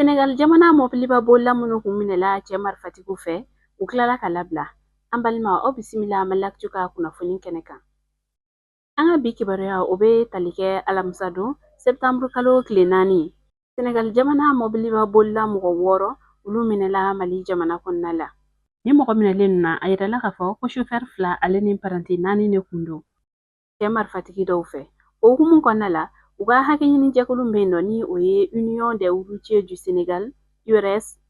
Senegal jamana mɔbiliba bolila minnu kun minɛla cɛ marifatigiw fɛ, u tilala ka labila. An balima, aw bisimila Maliactu ka kunnafoni kɛnɛ kan. An ka bi kibaruya, o bɛ tali kɛ alamisa don, sɛptanburu kalo tile 4. Senegal jamana mɔbiliba bolila mɔgɔ 6, olu minɛla Mali jamana kɔnɔna la. Ni mɔgɔ minɛlen ninnu na, a yirala k'a fɔ ko sofɛri fila ale ni paranti naani de kun don cɛ marifatigi dɔw fɛ. O hukumu kɔnɔna la, u ka hakɛ ɲini jɛkulu bɛ yen nɔ, ni o ye Union des routiers du Sénégal, URS,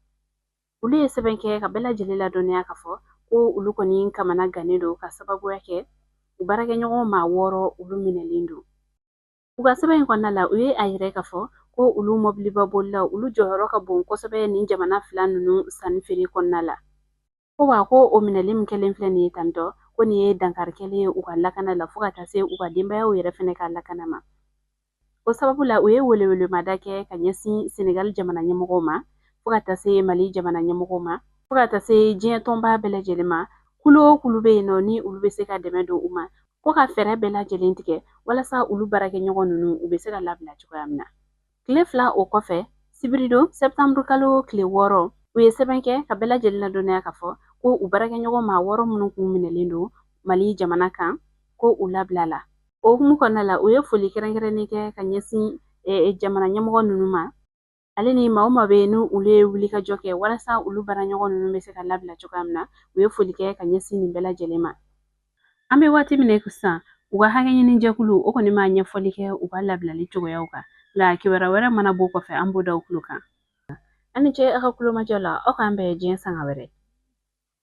olu ye sɛbɛn kɛ ka bɛɛ lajɛlen ladɔnniya k'a fɔ ko olu kɔni kamana gannen don ka sababuya kɛ u baarakɛɲɔgɔn maa 6, olu minɛlen don. U ka sɛbɛn in kɔnɔna la, u ye a yira k'a fɔ ko olu mɔbiliba bolilaw, olu jɔyɔrɔ ka bon kosɛbɛ nin jamana fila ninnu sanni feere kɔnɔna la. Ko wa ko o minɛli min kɛlen filɛ nin ye tantɔ, ko nin ye dankari kɛlen ye u ka lakana la, fo ka taa se u ka denbayaw yɛrɛ fɛnɛ ka lakana ma. O sababu la, u ye welewelemada kɛ ka ɲɛsin Senegal jamana ɲɛmɔgɔw ma, fo ka taa se Mali jamana ɲɛmɔgɔw ma, fo ka taa se diɲɛ tɔnba bɛɛ lajɛlen ma, kulu o kulu bɛ yen nɔ ni olu bɛ se ka dɛmɛ don u ma, ko ka fɛɛrɛ bɛɛ lajɛlen tigɛ walasa olu baarakɛɲɔgɔn ninnu, u bɛ se ka labila cogoya min na. Tile 2 o kɔfɛ, sibiridon, sɛptanburu kalo tile 6, u ye sɛbɛn kɛ ka bɛɛ lajɛlen ladɔnniya k'a fɔ ko u baarakɛɲɔgɔn maa 6 minnu kun minɛlen don Mali jamana kan, ko u labilala. O hukumu kɔnɔna la, u ye foli kɛrɛnkɛrɛnnen kɛ ka ɲɛsin jamana ɲɛmɔgɔ ninnu ma, ale ni maa o maa bɛ yen ni olu ye wulikajɔ kɛ walasa olu baaraɲɔgɔn ninnu bɛ se ka labila cogoya min na. U ye foli kɛ ka ɲɛsin nin bɛɛ lajɛlen ma. An bɛ waati min na i ko sisan, u ka hakɛ ɲini jɛkulu, o kɔni ma ɲɛfɔli kɛ u ka labilali cogoyaw kan, nka kibaruya wɛrɛ mana bɔ kɔfɛ, an b'o da u tulo kan. Aw ni ce aw ka kulomajɔ la. Aw k'an bɛn diɲɛ sanga wɛrɛ.